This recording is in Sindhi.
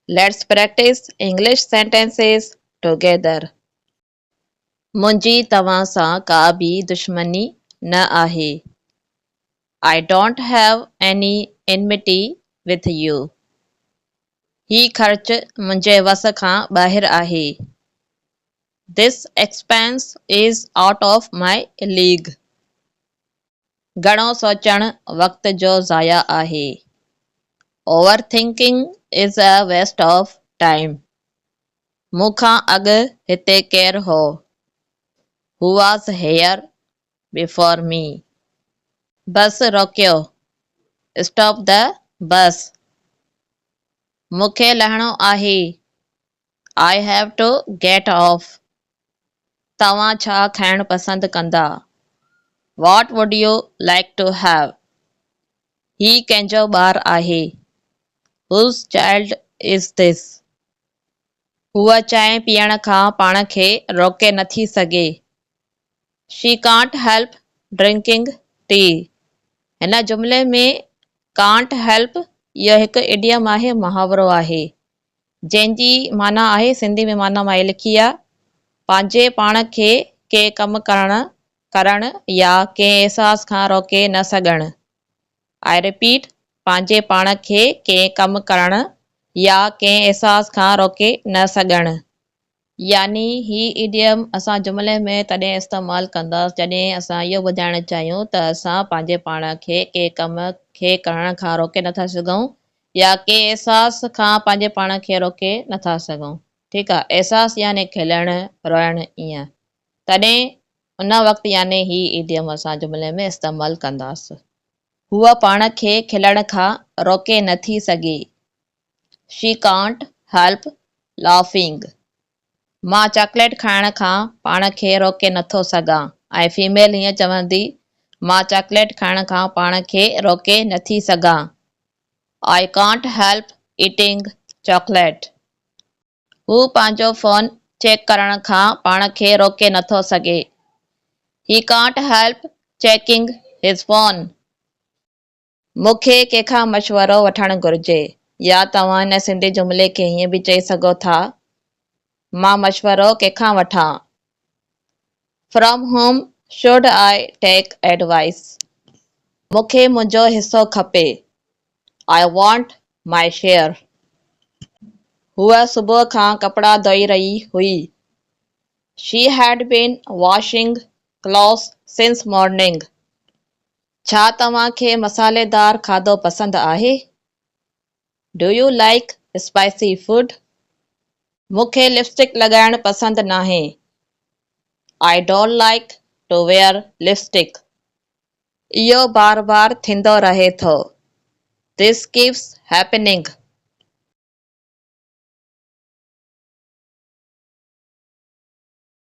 Let's practice English sentences together. منهنجي توهان سان ڪا به دشمني نه آهي. I don't have any enmity with you. هي خرچ منهنجي وس کان ٻاهر آهي. This expense is out of my league. گهڻو سوچڻ وقت جو ضايع آهي. Over thinking is a waste of time. مون کان اڳ هتي ڪير هو؟ Who was here before me. بس روڪيو. Stop the bus. مون کي لهڻو آهي. I have to get off. توهان ڇا کائڻ پسند ڪندا؟ What would you like to have? هي ڪنهن جو ٻار آهي؟ Whose child is this? هوء چانهه پيئڻ کان پاڻ کي روڪي نٿي سگهي. She can't help drinking tea. هن جملي ۾ ڪانٽ هيلپ اهو هڪ ايڊيم آهي، محاورو آهي. جنهن جي معنيٰ آهي، سنڌي ۾ معنيٰ مان هي لکي آ، پنهنجي پاڻ کي ڪنهن ڪم ڪرڻ ڪرڻ يا ڪنهن احساس کان روڪي نه سگهڻ. I repeat، پنهنجي پاڻ کي ڪنهن ڪم ڪرڻ يا ڪنهن احساس کان روڪي نه سگهڻ. يعني هي ايڊيم اسان جملي ۾ تڏهن استعمال ڪنداس جڏهن اسان اهو ٻڌائڻ چاهيون ته اسان پنهنجي پاڻ کي ڪنهن ڪم کي ڪرڻ کان روڪي نٿا سگهون يا ڪنهن احساس کان پنهنجي پاڻ کي روڪي نٿا سگهون. ٺيڪ آ احساس يعني کلڻ، روئڻ ايئن. تڏهن ان وقت يعني هي ايڊيم اسان جملي ۾ استعمال ڪنداس. هوء پاڻ کي کلڻ کان روڪي نٿي سگهي. She can't help laughing. مان چاڪليٽ کائڻ کان پاڻ کي روڪي نٿو سگهان ۽ فيميل هيئن چوندي، مان چاڪليٽ کائڻ کان پاڻ کي روڪي نٿي سگهان. I can't help eating chocolate. هو پنهنجو فون چيڪ ڪرڻ کان پاڻ کي روڪي نٿو سگهي. He can't help checking his phone. مون کي ڪنهن کان مشورو وٺڻ گهرجي؟ يا توهان هن سنڌي جملي کي هيئن به چئي سگهو ٿا، مان مشورو ڪنهن کان وٺان؟ From whom should I take advice? مون کي منهنجو حصو کپي. I want my share. هوء صبح کان ڪپڙا ڌوئي رهي هئي. She had been washing clothes since morning. ڇا توهان کي مصالحيدار کاڌو پسند آهي؟ Do you like spicy food? مون کي لپسٽڪ لڳائڻ پسند ناهي. I don't like to wear lipstick. اهو بار بار ٿيندو رهي ٿو. This keeps happening.